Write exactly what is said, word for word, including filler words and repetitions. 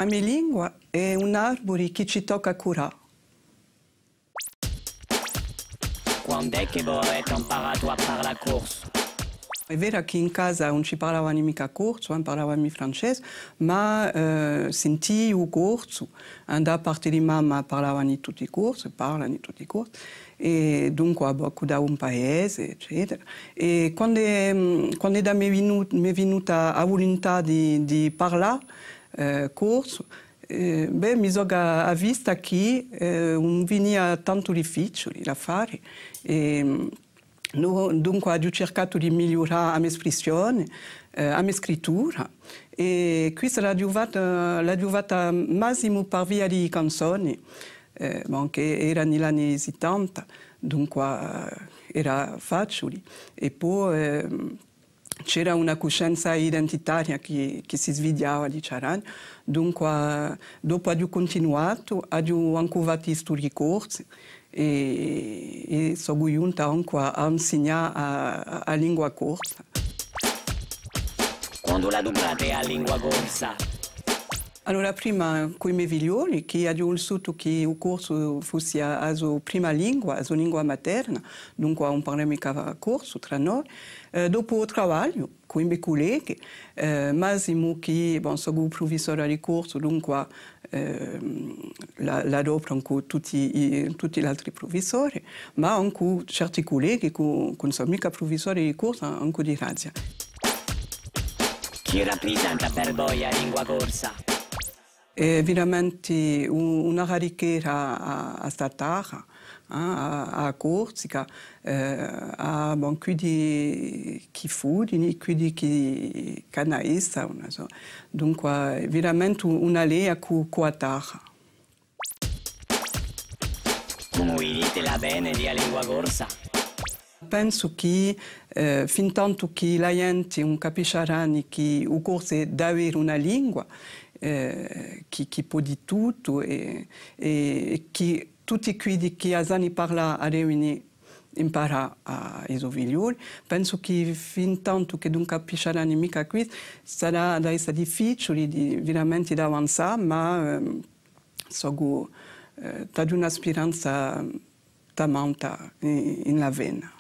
A me lingua hè un arburi chì ci tocca à curà. Quand'hè chì vo avete amparatu à parlà corsu? Hè vera chì in casa ùn ci parlavani micca corsu, eh, parlavani francese, ma, eh, sintii u corsu, eh, da parte di mamma parlavani tutti corsu, parlani tutti corsu, è dunque aghju accudatu in paese, eccetera. È quand'è, mm, quand'edda m'hè vinu-, m'hè vinuta a vuluntà di, di parlà, eh, corsu, eh, bè, mi sò a-, avvista chì, eh, ùn vinia tantu difficiuli l'affari. È, mm, no, dunque, aghju circatu di migliurà a me sprissione, eh, a me scrittura. È quista l'aghju fatta, l'aghju fatta massimu par via di canzoni, eh, bon, chì erani l'anni sittanta, dunque, eh, era faciuli. È po, ehm, c'era una cuscenza identitaria chì, chì si svigliava, diciaraghju. Dunque, dopu aghju cuntinuatu, aghju ancu fattu i studii corsi è, è sò ghjunta ancu à, à insignà a, a, a lingua corsa. Quandu l'aduprate a lingua corsa? Allora, prima cù i me figlioli, chì aghju vulsutu chì u corsu fussi a, a so prima lingua, a so lingua materna, dunque ùn parlemu micca corsu trà noi. Eh, dopu u travagliu, cù i me culleghi, eh, massimu chì, bon, sò prufissora di corsu, dunque, ehm, l'a-, l'adopru ancu tutti i, tutti l'altri prufissori, ma ancu certi culleghi chì, chì ùn sò micca prufissori di corsu, ancu di grazia. Chì raprisenta per voi a lingua corsa? Hè veramenti u-, una rarichera à, à sta tarra, eh, à, à a Corsica, eh, à, bon, quiddi chì fudini, quiddi chì, chì anu a essa, ùn sò. Dunque, hè veramenti una leia cù, cù a tarra. Cumu vidite l'avvene di a lingua corsa? Pensu chì, eh, fin tantu chì a ghjenti ùn capisciarani chì u corsu hè daveru una lingua, eh, chì, chì pò dì tuttu è, è chì tutti quiddi chì a sani parlà a devini imparà à i so figlioli. Pensu chì fin tantu chì ùn capisciarani micca quì, sarà da essa difficiuli di, veramenti d'avanzà, ma, ehm, sò, eh, t'aghju una spiranza tamanta in, in l'avvene.